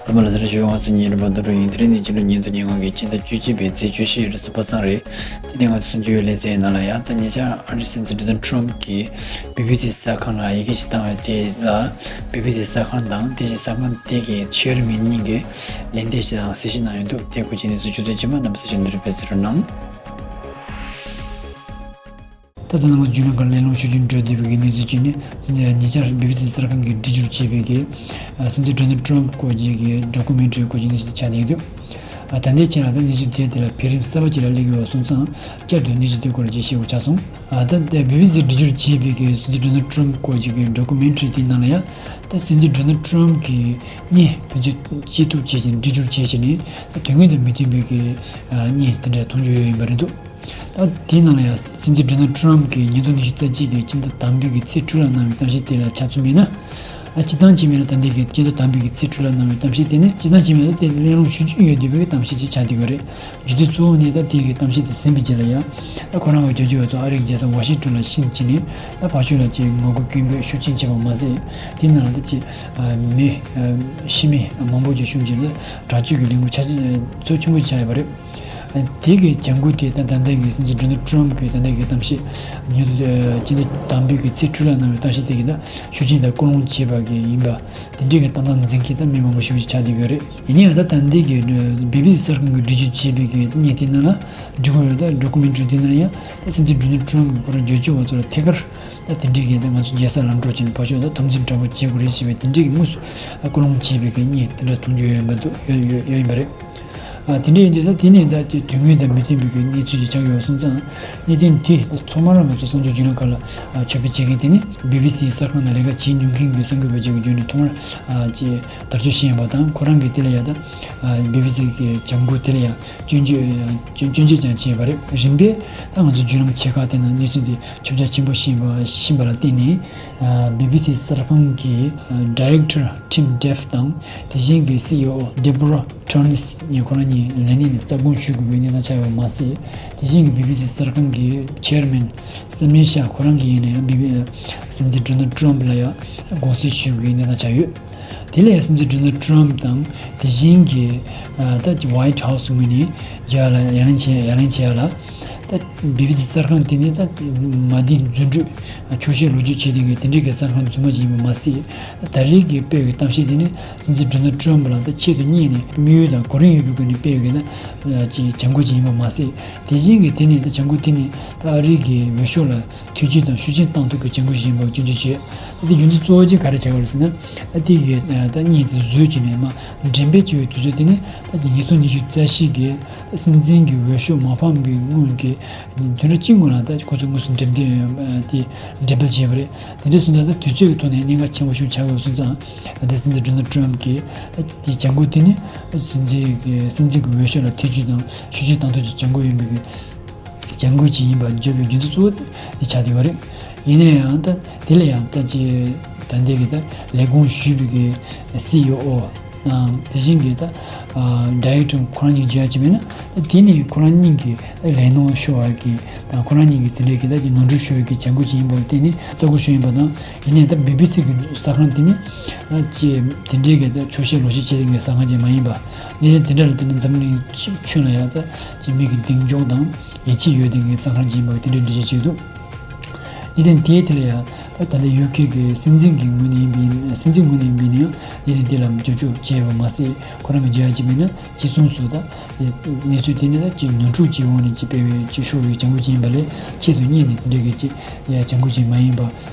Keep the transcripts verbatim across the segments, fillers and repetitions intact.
རྣམ་པ་ལ་ཟེར་ཞུ་བ་ཚོ་ཉིན་རེ་བར་དུ་རུ་ཡིན། དེ་རིང་ནི་ཕྱི་ལོ་ཉིས་སྟོང་ཉེར་ལྔ་གི་སྤྱི་ཟླ་བཅུ་གཅིག་པའི་ཚེས་བཅུ་བཞི་རེད། གཟའ་པ་སངས་རེད། དེ་ནས་ང་ཚོ་གསར་འགྱུར་ལེ་ཚན་ནང་ལ་ཡ། ད་ཉེ་ཆར་ཨ་རིའི་སྲིད་འཛིན་ཌོ་ནལ་ཊམ་གྱིས་བི་བི་སི་གསར་ཁང་ལ་ཡི་གེ་ཞིག་བཏང་བའི་དེ་ལ། བི་བི་སི་གསར་ཁང་དང་དེ་བཞིན་གསར་ཁང་དེ་གི་ཆེར་མི་གཉིས་ཀྱིས་ལན་འདེབས་ཤིག་དང་གསལ་བཤད་གནང་ཡོད་འདུག་དེ་སྐོར་གྱི་གནས་ཚུལ་ཆུ་ཚོད་རྗེས་མ་རྣམ་པ་ཚོ་ཞལ་འདོན་སྤེལ་ཟེར་གནང་། ད་ལྟ་ནང་རྒྱུན་ལས་ཁང་གླེང་སློང་ཞུ་རྒྱུ་འགྲོ་བསྡད་པའི་གནས་ཚུལ་གཅིག་ནི། ཉེ་ཆར་བི་བི་སི་གསར་ཁང་གིས་སྒྲིག་སྦྱོར་བྱས་པའི་གི་སྲིད་འཛིན་ཌོ་ནལ་ཊམ་སྐོར་གྱི་གི་ཌོ་ཀུ་མེན་ཊ་རི་སྐོར་གྱི་གནས་ཚུལ་དེ་ཆགས་བསྡད་ཀྱི་འདུག་ད་ལྟའི་ཆར་ལ་ད་གནས་ཚུལ་དེ་དེ་ལ་འཕེལ་རིམ་གསར་པ་ཅིག་ལ་སླེབས་ཡོད་པ་སོང་ཙང་། བསྐྱར་དུ་གནས་ཚུལ་དེ་སྐོར་ལ་ཅིག་བཤད་དགོས་ཆགས་སོང་། ད་བི་བི་སི་སྒྲིག་སྦྱོར་བྱས་པའི་གི་སྲིད་འཛིན་ཌོ་ནལ་ཊམ་སྐོར་གྱི་གི་ཌོ་ཀུ་མེན་ཊ་རི་དེའི་ནང་ལ་ཡ། ད་སྲིད་འཛིན་ཌོ་ནལ་ཊམ་གྱིས་བརྙན་ཕན་ཚུན་བཅད་གཏུབ་བྱས་ཤིང་སྒྲིག་སྦྱོར་བྱས་ཤིང་ནི། ད་དོན་དངོས་དང་མི་མཐུན་པའི་གི་བརྙན་དེ་འདྲ་མཐོང་རྒྱུ་ཡོད་ཡིན་པ་རེད་འདུག་ད་དེའི་ནང་ལ་ཡང་སྲིད་འཛིན་ཌོ་ནལ་ཊམ་གྱིས་ཉིས་སྟོང་ཉི་ཤུ་རྩ་གཅིག་གི་སྤྱི་ཟླ་དང་པོའི་གི་ཚེས་དྲུག་ལ་གནང་བའི་གཏམ་བཤད་དེ་ལ་ཆ་མཚོན་པ་ཡིན་ན། ཨ། སྤྱིར་བཏང་བྱས་པ་ཡིན་ན་ད་ལྟའི་གི་སྤྱི་ཟླ་དང་པོའི་གི་ཚེས་དྲུག་ལ་གནང་བའི་གཏམ་བཤད་དེ་ནི། སྤྱིར་བཏང་བྱས་པ་ཡིན་ན་དེ་གླེང་སློང་ཞུ་རྒྱུ་ཡོད་བསྡད་པའི་གི་གཏམ་བཤད་ཅིག་ཆགས་བསྡད་ཡོད་རེད། རྒྱུ་མཚན་གཙོ་བོ་ནི་ད་དེའི་གི་གཏམ་བཤད་དེ་ཟིན་པའི་རྗེས་ལ་ཡང་། ད་ཁོ་རང་གི་རྒྱབ་སྐྱོར་བ་ཚོ་ཨ་རིའི་རྒྱལ་ས་ཝ་ཤིང་ཊོན་ལ་ཕྱིན་བྱས་ནས། ད་ཕར་ཕྱོགས་ལ་ཅིག་ངོ་རྒོལ་སྐད་འབོད་ཤུགས་ཆེན་བྱས་པ་མ་ཟད། དེའི་ནང་ལ་ད་ཅིག་མི་ཤི་རྨས་མང་པོ་ཅིག་བྱུང་བྱས་ནས། དྲག་སྤྱོད་ཀྱི་ལས་འགུལ་ཆ་ཚབས་ཆེན་པོ་ཆགས་ཡོད་པ་རེད། དེ་གི་བྱ་འགུལ་དེ་ད་ད་ལྟའི་གི་སྲིད་འཛིན་ཌོ་ནལ་ཊམ་གྱི་ད་ལྟའི་གི་གཏམ་བཤད། ཉིས་སྟོང་སྤྱི་ཟླ་དང་པོའི་གི་ཚེས་དྲུག་ལ་གནང་བའི་གཏམ་བཤད་དེ་གི་ད་ཤུགས་ཆེན་དང་སྐུལ་སློང་བྱས་པ་གི་ཡིན་པ། དེ་འདྲའི་གི་ཏག་ཏག་འཛིན་མཁན་ད་མི་མང་པོ་ཞེ་པོ་ཅིག་ཆགས་བསྡད་ཡོད་རེད། ཡིན་ན་ཡང་ད་ད་ལྟའི་གི་བི་བི་སི་གསར་ཁང་གིས་སྒྲིག་སྦྱོར་བྱས་པའི་གི་བརྙན་དེ་ནང་ལ། སྒྲིག་གོ་རེད། ད་ཌོ་ཀུ་མེན་ཊ་རི་དེ་ནང་ལ་ཡང་ད་སྲིད་འཛིན་ཌོ་ནལ་ཊམ་གྱིས་ཁོ་རང་རྒྱབ་སྐྱོར་བ་ཚོ་ལ་ཐད་ཀར། ད་དེ་འདྲའི་གི་ད་ང་ཚོ་རྒྱལ་ས་ལམ་འགྲོ་བྱས་ནས་ཕར་ཕྱོགས་ད་འཐབ་འཛིང་དྲག་པོ་བྱེད་དགོས་རེད་ཞེས་པའི་དེ་འདྲའི་གི་དངོས་སུ་སྐུལ་སློང་བྱས་པའི་གི་བརྙན་དེ་འདྲ་མཐོང་རྒྱུ་ཡོད་ཡིན་པ་འདུག་ཡོད་ཡོད་ཡོད་ཡིན་པ་རེད། ཨ། དེ་འདྲ་ཡིན་དུས་ད་དེ་ནས་ད་དེ་དོན་དངོས་དང་མི་མཐུན་པའི་གི་གནས་ཚུལ་ཞིག་ཆགས་ཡོད་སོང་ཙང་། གནད་དོན་དེ་ཐོག་མར་ང་ཚོ་གསར་འགྱུར་བརྒྱུད་ལམ་ཁག་ལ་ཕྱོགས་སྤེལ་བྱེད་མཁན་དེ་ནི་བི་བི་སི་གསར་ཁང་ནང་ལས་ཀ་བྱེད་མྱོང་མཁན་གྱི་གསར་འགོད་པ་ཅིག་གི་བརྒྱུད་ནས་ཐོག་མར། ཨ། ཅིག་དར་ཁྱབ་ཕྱིན་ཡོད་པ་དང་། ཁོ་རང་གིས་དེ་ལ་ཡ་ད། ཨ། བི་བི་སི་གི་བྱ་འགུལ་དེ་ལ་ཡ་སྐྱོན་བརྗོད་སྐྱོན་བརྗོད་ཀྱང་བྱས་པ་རེད། རིམ་པས་ད་ང་ཚོ་བརྒྱུད་ལམ་ཆེ་ཁག་དེ་ནང་གནས་ཚུལ་དེ་ཁྱབ་རྒྱ་ཆེན་པོ་ཕྱིན་པ་ཕྱིན་པ་ལ་བརྟེན་ནས། ཨ། བི་བི་སི་གསར་ཁང་གི་ཨ། Director Tim Deff དང་། དེ་བཞིན་གྱི་སི་ཨི་ཨོ་Deborah Turner གཉིས་ཁོ་རང་གཉིས་ལས་གནས་ནས་རྩ་དགོངས་ཞུ་དགོས་པའི་གནས་སྟངས་ཆགས་ཡོད་པ་མ་ཟད། དེ་བཞིན་གྱི་བི་བི་སི་གསར་ཁང་གི་ཆེར་མེན་སམ་མི་ཤ་ཁོ་རང་གིས་ཡིན་ན་ཡང་བི་བི་སྲིད་འཛིན་ཌོ་ནལ་ཊམ་ལ་ཡང་དགོངས་སེལ་ཞུ་དགོས་པའི་གནས་སྟངས་ཆགས་ཡོད། དེ་ལས་སྲིད་འཛིན་ཌོ་ནལ་ཊམ་དང་། དེ་བཞིན་གྱི་ཨ། ད་White House ངོས་ནས་རྒྱ་ལ་ཡ་ལན་བྱེད་ཡ་ལན་བྱེད་ཡ་ལ། ད་བི་བི་སི་གསར་ཁང་དེ་ནི་ད་མ་བདེན་རྫུན་སྒྲོས། ཆོག་ཤེས་ལོག་སྤྱོད་བྱས་བསྡད་མཁན་དེ་འདྲའི་གི་གསར་ཁང་རྫུན་མ་ཅིག་ཡིན་པ་མ་ཟད། ད་རེས་ཀྱི་སྤེལ་བའི་གཏམ་བཤད་དེ་ནི་སྲིད་འཛིན་ཌོ་ནལ་ཊམ་ལ་ད་ཆེད་དུ་གཉེར་ནས་དམིགས་ཡུལ་དང་གོ་རིམ་ཡོད་པའི་སྒོ་ནས་སྤེལ་བའི་གི་ད་ཅིག་བྱ་འགུལ་ཅིག་ཡིན་པ་མ་ཟད། དེ་བཞིན་གྱི་དེ་ནི་ད་བྱ་འགུལ་དེ་ནི་ད་ཨ་རི་གི་འོས་ཤོག་ལ་ཐེ་བྱུས་དང་ཤུགས་རྐྱེན་བཏང་ཐུབ་ཀྱི་བྱ་འགུལ་ཞིག་ཡིན་པར་སྐྱོན་བརྗོད་བྱས། ད་དེ་རྒྱུ་མཚན་གཙོ་བོ་གཅིག་ག་རེ་བྱ་དགོས་རེད་ཟེར་ན། ད་དེ་གི་ད་བརྙན་དེ་བཟོས་བྱས་ནས་མར་འགྲེམས་སྤེལ་བྱས་པའི་དུས་ཚོད་དེ་ནི་ད་ཉིས་སྟོང་ཉི་ཤུ་རྩ་བཞི་གི་སྲིད་འཛིན་གྱི་འོས་ཤོག་མ་འཕངས་པའི་སྔོན་གྱི་དུས་རབས་གཅིག་སྔོན་ལ་ད་ཁོ་ཚོས་དངོས་སུ་འགྲེམས་སྟོན་དེ་འགྲེམས་སྤེལ་བྱས་པ་རེད། དེ་འདྲ་སོང་ཙང་ད་དུས་ཚོད་ཀྱི་ཐོག་ནས་གནད་འགག་ཆེན་པོ་ཞིག་ཆགས་ཡོད་སོང་ཙང་། ད་སྲིད་འཛིན་ཌོ་ནལ་ཊམ་གྱིས་ད་དེ་བྱ་འགུལ་དེ་ནི་སྲིད་འཛིན་གྱི་སྲིད་འཛིན་གྱི་འོས་ཤོག་ལ་ཐེ་བྱུས་དང་ཤུགས་རྐྱེན་བཏང་ཐབས་ཀྱི་བྱ་འགུལ་ཡིན་པའི་གི་བྱ་འགུལ་ཅིག་ཡིན་པར་བརྗོད་པའི་རྒྱུ་མཚན་གཙོ་བོ་དེ་ཆགས་བསྡད་ཡོད་རེད། ཡིན་ན་ཡང་ད་དེ་ལ་ཡང་ད་ཅིག་ད་ལྟའི་གི་ད་ལས་ཁུངས་ཞུས་པའི་གི་སི་ཨི་ཨོ་དང་། དེ་བཞིན་གྱི་ད་ཨ་ཌའི་རེག་ཊར་ཁོ་རང་གཉིས་བརྗོད་ཡ་ཅིག་མིན་ན། ད་དེ་ནི་ཁོ་རང་གཉིས་ཀྱི་ལས་ནོར་ཤོར་བ་གི་དང་། ཁོ་རང་གཉིས་ཀྱི་དེ་འདྲའི་གི་ད་ཀྱི་ནོར་འཁྲུལ་ཤོར་བའི་གི་བྱ་འགུལ་ཅིག་ཡིན་པ་ལ་བརྟེན་ནས་རྩ་དགོངས་ཞུས་ཡིན་པ་དང་། ཡིན་ནའི་ད་བི་བི་སི་གི་གསར་ཁང་དེ་ནི་ད་ཅིག་དེ་འདྲའི་གི་ད་ཆོག་ཤེས་ལོག་ཤེས་བྱེད་མཁན་གསར་ཁང་ཅིག་མ་ཡིན་པ། གནད་དོན་དེ་འདྲ་ལ་བརྟེན་ནས་འཛམ་གླིང་ཁྱོན་ལ་ཡང་ད་ཅིག་མི་གི་གདེང་འཇོག་དང་ཡིད་ཆེས་ཡོད་མཁན་གསར་ཁང་ཅིག་ཡིན་པ་དེ་འདྲའི་འགྲེལ་བརྗོད་བྱས་འདུག་གནད་དོན་དེའི་ཐད་ལ་ཡང་ད་ལྟ་ཡུ་ཁེ་གི་སྲིད་འཛིན་གྱི་ངོས་ནས་ཡིན་པའི། སྲིད་འཛིན་ངོས་ནས་ཡིན་པའི་ནའང་གནད་དོན་དེ་ལ་རྒྱབ་སྐྱོར་བྱས་པ་མ་ཟད། ཁོ་རང་གི་བརྗོད་ཡ་ཅིག་མིན་ན། གཅིག་མཚུངས་སུ་ད་གནས་ཚུལ་དེ་ནི་ད་ཅིག་ནོར་འཁྲུལ་གྱི་འོག་ནས་ཅིག་སྤེལ་བའི་ཅིག་ཤོར་བའི་བྱ་འགུལ་ཅིག་ཡིན་པ་ལས་ཆེད་དུ་གཉེར་ནས་དེ་འདྲ་གི་ཅིག་བྱ་འགུལ་ཅིག་མ་ཡིན་པ་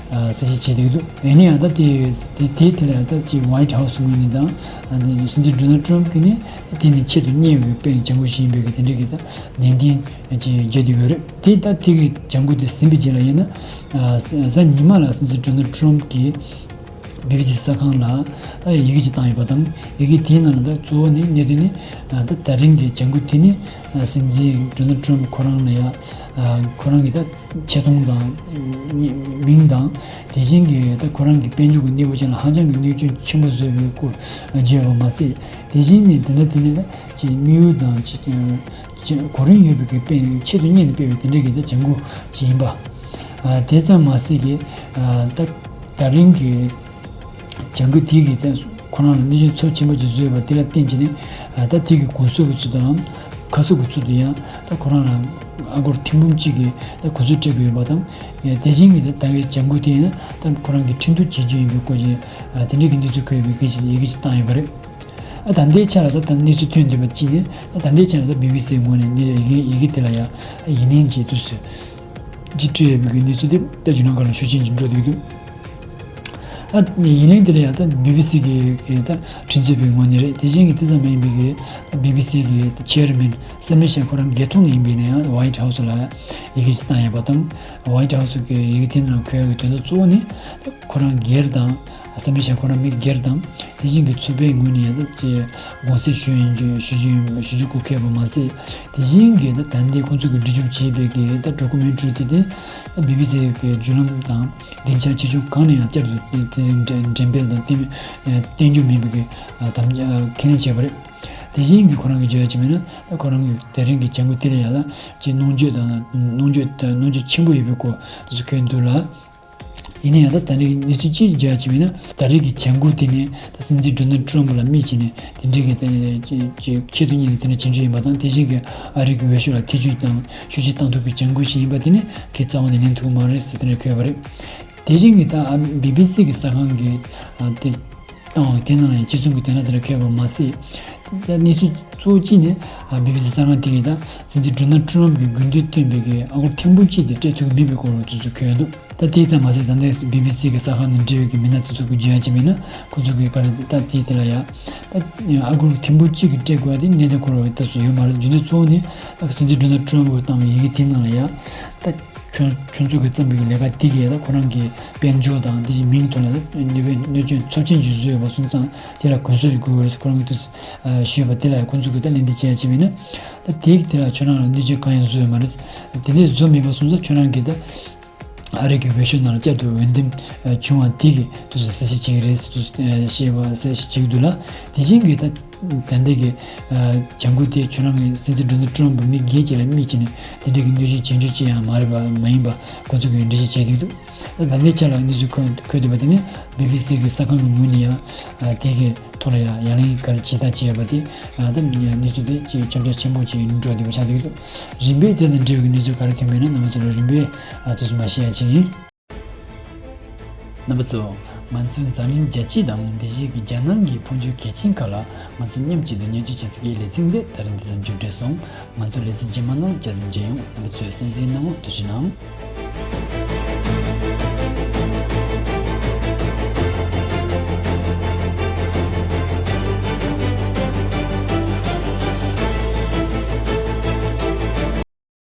གསལ་བཤད་བྱས་བསྡད་ཀྱི་འདུག་ཡིན་ན་ཡང་ད་དེ་དེ་དེའི་ཐད་ལ་ཡང་ད་ཅིག་ཝའིཊ་ཧའུ་སི་ངོས་ནས་དང་། ཨ་ནི་སྲིད་འཛིན་ཌོ་ནལ་ཊམ་གྱིས་ནི་དེ་ནི་ཆེད་དུ་གཉེར་བའི་སྤེལ་བྱ་འགུལ་ཞིག་ཡིན་པའི་གི་དེ་འདྲ་གི་ད་ནན་ཏན་ཅིག་བརྗོད་བསྡད་ཡོད་རེད། དེ་ད་དེ་གི་བྱ་འགུལ་དེ་ཟིན་པའི་རྗེས་ལ་ཡིན་ན། ཨ། གཟའ་ཉི་མ་ལ་སྲིད་འཛིན་ཌོ་ནལ་ཊམ་གྱིས་བི་བི་སི་གསར་ཁང་ལ་ཡི་གེ་ཅིག་བཏང་ཡོད་པ་དང་། ཡི་གེ་དེའི་ནང་ལ་ད་གཙོ་བོ་ནི་གནད་དོན་ནི། ད་ད་རིང་གི་བྱ་འགུལ་དེ་ནི་སྲིད་འཛིན་ཌོ་ནལ་ཊམ་ཁོ་རང་ལ་ཡ། ཁོ་རང་གི་ད་ཆེ་མཐོང་དང་། མིང་དང་། དེ་བཞིན་གྱི་ད་ཁོ་རང་གི་དཔལ་འབྱོར་གྱི་གནས་བབ་ཅན་ལ་ཧ་ཅང་གི་གནོད་སྐྱོན་ཆེན་པོ་བཟོས་པའི་སྐོར་བརྗོད་པ་མ་ཟད། དེ་བཞིན་ནི་དེ་འདྲ་དེ་ནི་ད་ཅིག་དམིགས་ཡུལ་དང་ཅིག་ཅིག་གོ་རིམ་ཡོད་པའི་གི་སྤེལ་ཆེད་དུ་གཉེར་ནས་སྤེལ་བའི་དེ་འདྲ་གི་ད་བྱ་འགུལ་ཅིག་ཡིན་པ། དེ་ཙམ་མ་ཟད་ཀྱི་ད་ད་རིང་གི་བྱ་འགུལ་དེ་གི་ད་ ཁོ་རང་ལ་གནོད་སྐྱོན་ཚབས་ཆེན་པོ་ཅིག་བཟོས་པ་དེ་ལ་བརྟེན་བྱས་ནས། ད་དེ་གི་གུང་སེང་གི་ཚུལ་དུའམ་ཁ་གསབ་ཀྱི་ཚུལ་དུ་ཡང་ད་ཁོ་རང་ལ་ཨ་སྒོར་ཐེར་འབུམ་གཅིག་གི་ད་གུང་སེང་སྤྲད་དགོས་ཡོད་པ་དང་། དེ་བཞིན་གྱི་ད་ད་གའི་བྱ་འགུལ་དེ་ཡིན་ན་ད་ཁོ་རང་གིས་ཁྲིམས་གཏུག་བྱེད་རྒྱུ་ཡིན་པའི་སྐོར་གྱི་དེ་འདྲའི་གི་གནས་ཚུལ་འཁོད་ཡོད་པའི་སྐད་ཆ་ཡི་གེ་ཅིག་བཏང་ཡོད་པ་རེད། ཨ་ད་ལྟའི་ཆ་ལ་ད་ད་གནས་ཚུལ་ཐོན་བསྡད་པ་གཅིག་ནི། ཨ་ད་ལྟའི་ཆ་ལ་ད་བི་བི་སི་ངོས་ནས་ནི་ཡི་གེ་ཡི་གེ་དེ་ལ་ཡང་ཡིད་ལན་བྱས་དུས་སུ་ཅི་སྤྲད་ཡོད་པའི་གི་གནས་ཚུལ་དེ་ད་ཇུ་ནང་ག་ལ་ཤུགས་ཆེན་ཅིག་འགྲོ་བསྡད་འདུག་ཨ་ཡིན་ནའི་དེ་ལ་ཡང་ད་བི་བི་སི་གི་གི་ད་ཁྲིམས་རྩོད་པའི་ངོས་ནས་རེད། དེ་བཞིན་གྱི་དེ་ཙམ་མ་ཡིན་པའི་གི་ད་བི་བི་སི་གི་ད་ཆེར་མེན་སེ་མི་ཤན་ཁོ་རང་སྒེར་ཐོག་ནས་ཡིན་པའི་ནས་ཡང་ཝའིཊ་ཧའུ་སི་ལ་ཡི་གེ་ཞིག་བཏང་ཡོད་པ་དང་། ཝའིཊ་ཧའུ་སི་གི་ཡི་གེ་དེ་ནང་འཁོད་ཡོད་པའི་དོན་དག་གཙོ་བོ་ནི་ད་ཁོ་རང་སྒེར་དང་། སེ་མི་ཤན་ཁོ་རང་མི་སྒེར་དང་། དེ་བཞིན་གྱི་ཚོགས་པའི་ངོས་ནས་ཡང་ད་ཅེ་དགོངས་སེལ་ཞུ་ཡིན་ཞུ་རྒྱུ་ཡིན་ཞུ་རྒྱུ་གོ་ཁེལ་བ་མ་ཟད། དེ་བཞིན་གྱི་ད་ད་ལྟའི་ཁོང་ཚོ་གི་སྒྲིག་སྦྱོར་བྱས་པའི་གི་ད་ཌོ་ཀུ་མེན་ཊ་རི་དེ་དེ་ད་བི་བི་སི་གི་བརྒྱུད་ལམ་དང་སྡིངས་ཆ་ཆེ་ཆུང་གང་ནས་ཡང་བསྐྱར་དུ་དེ་དེ་འགྲེམས་འགྲེམས་སྤེལ་དང་བསྟན་བསྟན་རྒྱུ་མིན་པའི་གི་དམ་ཁས་ལེན་བྱས་པ་རེད། དེ་བཞིན་གྱི་ཁོ་རང་གི་བརྗོད་ཡ་ཅིག་མིན་ན་ད་ཁོ་རང་གི་དེ་རིང་གི་བྱ་འགུལ་དེ་ལ་ཡང་ད་ཅེ་གནོང་འགྱོད་དང་གནོང་འགྱོད་གནོང་འགྱོད་ཆེན་པོ་ཡོད་པའི་སྐོར་དེ་ཚོ་འཁོད་འདུག་ལ། ཡིན་ན་ཡང་ད་ད་རེས་གནས་ཚུལ་ཅིག་བརྗོད་ཡ་ཅིག་མིན་ན། ད་རེས་ཀྱི་བྱ་འགུལ་དེ་ནི་ད་སྲིད་འཛིན་ཌོ་ནལ་ཊམ་ལ་དམིགས་བྱས་ནས་དེ་འདྲའི་གི་ད་ཆེད་དུ་གཉེར་ནས་དེ་འདྲ་བྱེད་འཇོག་ཡིན་པ་དང་། དེ་བཞིན་གྱི་ཨ་རི་གི་འོས་ཤོག་ལ་ཐེ་བྱུས་དང་ཤུགས་ཆེ་བཏང་ཐུབ་ཀྱི་བྱ་འགུལ་ཞིག་ཡིན་པ་དེ་ནི་ཁོས་རྩ་བ་ནས་ལེན་ཐུབ་ཀྱི་མ་རེད་ཟེར་དེ་འདྲ་འཁོད་པ་རེད། དེ་བཞིན་གྱི་ད་བི་བི་སི་གི་གསར་ཁང་གི་ཨ་དེ་བཏང་བ་དེ་ནང་ལ་ཡང་ཅི་གསུང་གི་དོན་དག་དེ་འདྲ་འཁོད་པ་མ་ཟད། ད་གནས་ཚུལ་གཙོ་བོ་གཅིག་ནི་ཨ་བི་བི་སི་གསར་ཁང་དེ་གིས་ད་སྲིད་འཛིན་ཌོ་ནལ་ཊམ་གྱི་དགོས་འདུན་བཏོན་པའི་གི་ཨ་སྒོར་ཐེར་འབུམ་གཅིག་དེ་སྤྲད་ཐུབ་ཀྱི་མེད་པའི་སྐོར་དེ་ཚོ་འཁོད་འདུག་ད་དེ་ཙམ་མ་ཟད། ད་ལྟའི་བི་བི་སི་གི་གསར་ཁང་ནང་འབྲེལ་བའི་གི་མི་སྣ་དེ་ཚོ་གི་བརྗོད་ཡ་ཅིག་མིན་ན། ཁོ་ཚོ་གི་ག་རེ་ད་དེ་དེ་ལ་ཡ་ད་ཨ་སྒོར་ཐེར་འབུམ་གཅིག་གི་སྤྲད་དགོས་ཡ་དེ་གནད་དོན་ཁོ་རང་ལྟར་སུ་ཡོད་མ་རེད། རྒྱུ་མཚན་གཙོ་བོ་ནི་ད་སྲིད་འཛིན་ཌོ་ནལ་ཊམ་གིས་བཏང་བའི་ཡི་གེ་དེ་ནང་ལ་ཡ་ད་ཁྱོད་ཁྱོད་ཚོ་གི་བརྩམས་པའི་གི་ལས་ཀ་དེ་གིས་ད་ཁོ་རང་གི་དཔལ་འབྱོར་དང་དེ་བཞིན་མིང་གི་ཐོག་ལ་ད་གནོད་པའི་གནོད་སྐྱོན་ཚབས་ཆེན་ཞིག་བཟོས་ཡོད་པ་སོང་ཙང་དེ་ལ་གུས་བསུ་དགོས་པ་རེད། ཁོ་རང་གིས་དེ་ཞུས་པ་དེ་ལ་ཁོ་ཚོ་གིས་ད་ལན་འདེབས་བྱེད་ཡ་ཅིག་མིན་ན། ད་དེ་གི་དེ་ལ་ཁྱོད་རང་ལ་གནོད་སྐྱོན་གང་ཡང་བཟོས་ཡོད་མ་རེད། དེ་འདྲ་བཟོས་མེད་པ་སོང་ཙང་ཁྱོད་རང་གིས་ད་ཨ་རི་གི་འོས་ཤོག་ནང་ལ་བསྐྱར་དུ་འོས་འདེམས་བྱུང་བ་དེ་གི་དུས་སུ་གསལ་བཤད་བྱེད་ཀྱི་རེད་ཟེར་དུས་བཤད་པ་གསལ་བཤད་བྱེད་ཀྱི་འདུག་ལ། དེ་བཞིན་གྱི་ད་ད་ལྟ་གི་བྱ་འགུལ་དེ་ཁྱོད་རང་གི་སྲིད་འཛིན་ཌོ་ནལ་ཊམ་མི་སྒེར་གཅིག་ལ་དམིགས་བྱས་ནས་དེ་འདྲ་གི་གནོད་སྐྱོན་བྱེད་རྒྱུ་ཅིག་ཡང་མ་རེད་པ་མ་ཡིན་པ་ཁོ་ཚོ་གིས་འགྲེལ་བཤད་བྱས་བསྡད་འདུག་ད་ལྟའི་ཆ་ལ་གནས་ཚུལ་འཁོད་འཁོད་བསྡད་པ་དེ་ནི་བི་བི་སི་གི་གསར་ཁང་གི་ངོས་ནས་ཡང་དེ་གི་ཐོག་ལ་ཡང་ཡང་ལན་ག་རེ་ཇི་ལྟར་བྱས་ཡོད་པ་དེ། ད་གནས་ཚུལ་དེ་ཅིག་ཁྱབ་རྒྱ་ཆེན་པོ་ཅིག་འགྲོ་བསྡད་པ་ཆགས་བསྡད་ཀྱི་འདུག་རིམ་པས་དེ་དང་འབྲེལ་བའི་གནས་ཚུལ་ག་རེ་ཐོན་པ་ཡིན་ན་རྣམ་པ་ཚོ་ལ་རིམ་པས་དུས་སུ་མ་བཤད་ཡ་ཅིག་ཡིན། རྣམ་པ་ཚོ། ང་ཚོའི་འཛམ་གླིང་རྒྱལ་སྤྱི་དང་དེ་བཞིན་གྱི་རྒྱལ་ནང་གི་འཕོ་འགྱུར་གལ་ཆེན་ཁག་ལ་ང་ཚོ་མཉམ་གཅིག་ཏུ་བརྙས་བཅོས་བྱེད་ས་གི་ལེ་ཚན་འདི་ད་རིང་འདི་ཙམ་མཇུག་བསྒྲིལ་སོང་། ང་ཚོའི་ལེ་ཚན་རྗེས་མ་ནང་བསྐྱར་དུ་མཇལ་ཡོང་། རྣམ་པ་ཚོས་གསན་གཟིགས་གནང་བར་ཐུགས་རྗེ་གནང་།